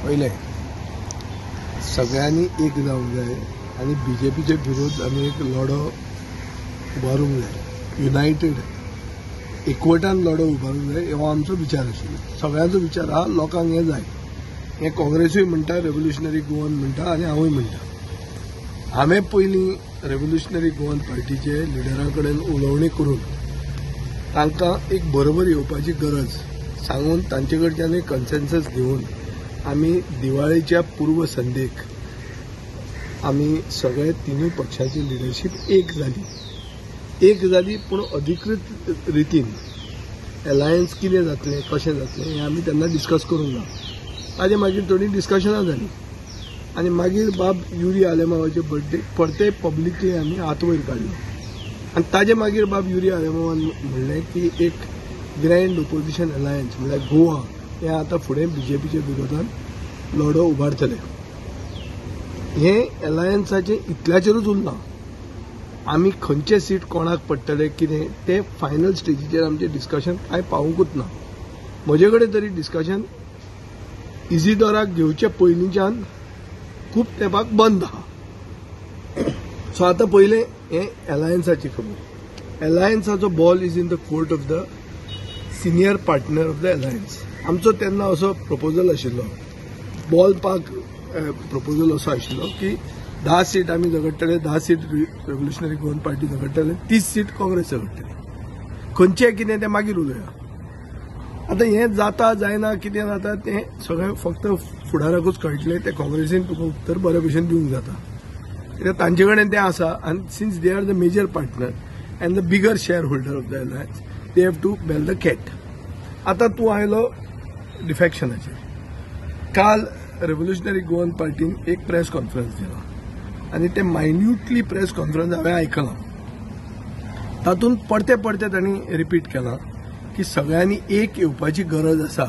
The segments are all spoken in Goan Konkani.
पयलें सगळ्यांनी एक जावंक जाय आनी बीजेपीचे विरोध आमी एक लढो उबारूंक जाय, युनायटेड एकवटान लढो उबारूंक जाय हो आमचो विचार आशिल्लो. सगळ्यांचो विचार आहा, लोकांक हें जाय. हें काँग्रेसूय म्हणटा, रेव्होल्युशनरी गोवन म्हणटा आनी हांवूय म्हणटा. हांवें पयलीं रेव्होल्युशनरी गोवन पार्टीचे लिडरा कडेन उलोवणी करून तांकां एक बरोबर येवपाची गरज सांगून तांचे कडच्यान एक कन्सेन्सस घेवन आमी दिवाळेच्या पूर्व संध्येक आमी सगळे तिनूय पक्षाची लिडरशीप एक जाली. एक जाली पूण अधिकृत रितीन अलायन्स कितें जातलें, कशें जातलें हें आमी तेन्ना डिस्कस करूंक ना. ताजे मागीर थोडीं डिस्कशनां जालीं आनी मागीर बाब युरी आलेमावाचे बर्थडे परते पब्लिकली आमी हात वयर काडलो आनी ताजे मागीर बाब युरी आलेमावान म्हणलें की एक ग्रँड ओपोजिशन अलायन्स म्हणल्यार गोवा हें आतां फुडें बीजेपीच्या विरोधान लढो उबारतले. हें अलायन्साचें इतल्याचेरूच उरलां. आमी खंयचे सीट कोणाक पडटले कितें तें फायनल स्टेजीचेर आमचें डिस्कशन कांय पावूंकूच ना. म्हजे कडेन तरी डिस्कशन इजिडोराक घेवचे पयलींच्यान खूब तेंपाक बंद आहा. सो आतां पयलें हें अलायन्साची खबर. अलायन्साचो ball is in the court of the senior partner of the alliance. आमचो तेन्ना असो प्रपोजल आशिल्लो, बॉल पार्क प्रपोजल असो आशिल्लो की 10 सीट आमी झगडटले, 10 सीट रेव्होल्युशनरी गोवन पार्टी झगडटले, 30 सीट काँग्रेस झगडटले. खंयचें कितें तें मागीर उलोवया. आतां हें जाता जायना कितें जाता तें सगळें फक्त फुडाराकूच कळटलें. तें काँग्रेसीन तुका उत्तर बरे भशेन दिवंक जाता कित्याक तांचे कडेन तें आसा आनी since they are the major partner and the bigger share holder of the alliance they have to bell the cat. आतां तूं आयलो डिफॅक्शनाचेर. काल रेव्होल्युशनरी गोवन पार्टीन एक प्रेस कॉन्फरन्स दिला आनी तें मायन्युटली प्रेस कॉन्फरन्स हांवें आयकलां. तातूंत परते परते तांणी रिपीट केलां की सगळ्यांनी एक येवपाची गरज आसा,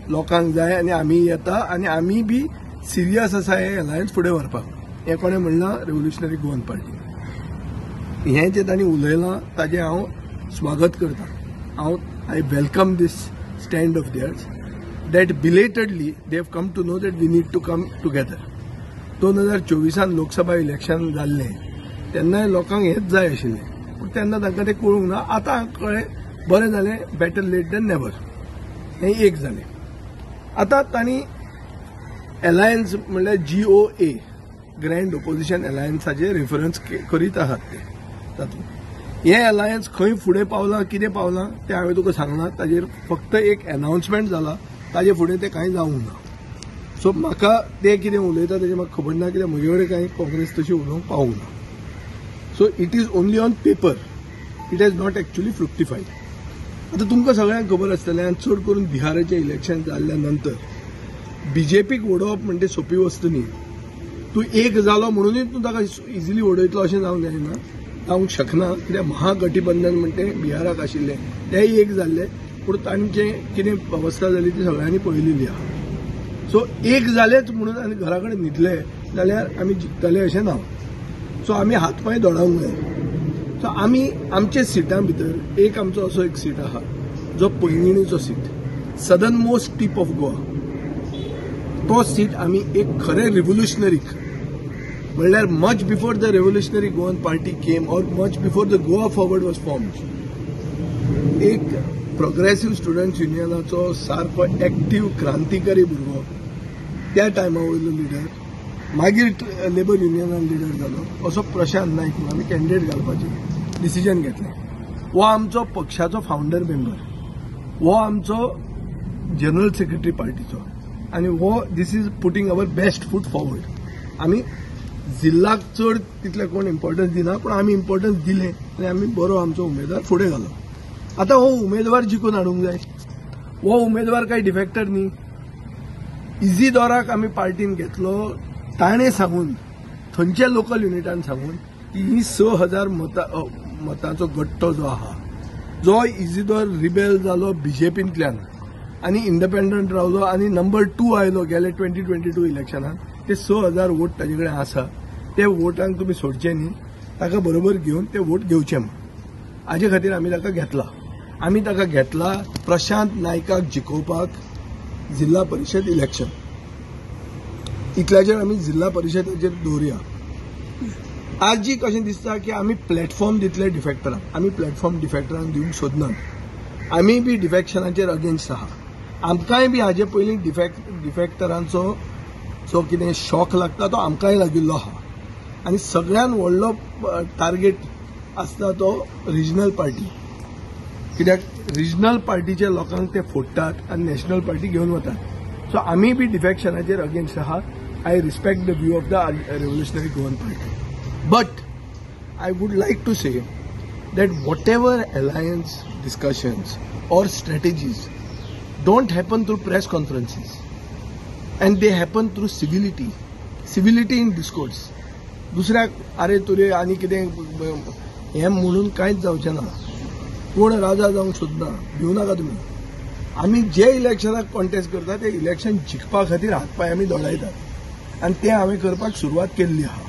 लोकांक जाय आनी आमी येता आनी आमी बी सिरियस आसा हें अलायन्स फुडें व्हरपाक. हें कोणें म्हणलां? Revolutionary Goan party. हें जें तांणी उलयलां ताजें हांव स्वागत करता. हांव I welcome this stand of theirs that belatedly they have come to know that we need to come together. 2024 Lok Sabha election जाल्लें तेन्नाय लोकांक हेंच जाय आशिल्लें, पूण तेन्ना तांकां तें कळूंक ना. आतां कळ्ळें, बरें जालें, बेटर लेट दॅन नेवर. हें एक जालें. आतां तांणी अलायन्स म्हणल्यार GOA grand opposition अलायन्साचे रेफरन्स करीत आहात ते. तातूंत हें अलायन्स खंय फुडें पावलां कितें पावलां तें हांवें तुका सांगलां. ताजेर फक्त एक अनावन्समेंट जाला, ताजे फुडें तें कांय जावंक ना. सो म्हाका ते कितें उलयता तेजें म्हाका खबर ना कित्याक म्हजे कडेन कांय काँग्रेस तशी उलोवंक पावूंक ना. So it is only on paper, it has not actually fructified. आतां तुमकां सगळ्यांक खबर आसतलें आनी चड करून बिहाराचें इलेक्शन जाल्ल्या नंतर बीजेपीक उडोवप म्हणजे सोंपी वस्तू न्ही. तूं एक जालो म्हणुनूय तूं ताका इजिली उडयतलो अशें जावंक जायना, जावंक शकना. कित्याक महागठबंधन म्हणटे बिहाराक आशिल्लें तेय एक जाल्ले, पूण तांचें कितें अवस्था जाली ती सगळ्यांनी पळयलेली आहा. सो एक जालेच म्हणून आनी घरा कडेन न्हिदले जाल्यार आमी जिखतले अशें ना. सो आमी हात पांय दोडावंक जाय. सो आमी आमच्या सिटां भितर एक आमचो असो एक सीट आहा जो पैंगिणीचो seat, southern most tip of Goa. तो सीट आमी एक खरें रिव्होल्युशनरीक म्हणल्यार much before the revolutionary Goan party came or much before the Goa forward was formed, एक प्रोग्रेसीव स्टुडंट्स युनियनाचो सारको एक्टीव क्रांतिकारी भुरगो त्या टायमा वयलो लिडर, मागीर लेबर युनियनान लिडर जालो, असो प्रशांत नायक म्हणून आमी कॅन्डिडेट घालपाचें डिसिजन घेतलें. हो आमचो पक्षाचो फावंडर मेंबर, हो आमचो जनरल सेक्रेटरी पार्टीचो आनी हो this is putting our best foot forward. आमी जिल्लाक चड तितलें कोण इम्पॉर्टन्स दिना, पूण आमी इम्पॉर्टन्स दिलें आनी आमी बरो आमचो उमेदवार फुडें घालो. आतां हो उमेदवार जिखून हाडूंक जाय. हो उमेदवार कांय डिफेक्टर न्ही. इजिडोराक आमी पार्टीन घेतलो ताणें सांगून, थंयच्या लोकल युनिटान सांगून की ही 6,000 मतांचो गट्टो जो आहा, जो इजिडोर रिबेल जालो बीजेपींतल्यान आनी इंडिपेंडंट रावलो आनी नंबर 2 आयलो गेले 2022 इलेक्शनान, ते 6,000 वोट ताजे कडेन आसा. ते वोटांक तुमी सोडचे न्ही, ताका बरोबर घेवन ते वोट घेवचे म्हूण. हाजे खातीर आमी ताका घेतला. आमी ताका घेतला प्रशांत नायकाक जिखोवपाक जिल्हा परिशद इलेक्शन. इतल्याचेर आमी जिल्हा परिशदाचेर दवरुया. आज जी कशें दिसता की आमी प्लॅटफॉर्म दितले डिफेक्टरांक, आमी प्लॅटफॉर्म डिफेक्टरांक दिवंक सोदनात. आमी बी डिफेक्शनाचेर अगेन्स्ट आहा. आमकांय बी हाजे पयलीं डिफेक्टरांचो जो कितें शॉक लागता तो आमकांय लागिल्लो आहा. आनी सगळ्यान व्हडलो टार्गेट आसता तो रिजनल पार्टी, कित्याक रिजनल पार्टीच्या लोकांक ते फोडटात आनी नॅशनल पार्टी घेवन वतात. सो आमी बी डिफेक्शनाचेर अगेन्स्ट आहा. I respect the view of the Revolutionary Goan Party, but I would like to say that whatever alliance discussions or strategies don't happen through press conferences, and they happen through civility, civility in discourse. दुसऱ्याक अरे तुरे आनी कितें हें म्हणून कांयच जावचें ना. कोण राजा जावंक सोदना, भिवू नाका तुमी. आमी जे इलेक्शनाक कॉन्टेस्ट करता ते इलेक्शन जिखपा खातीर हात पांय आमी दोडायतात आनी तें हांवें करपाक सुरवात केल्ली आहा.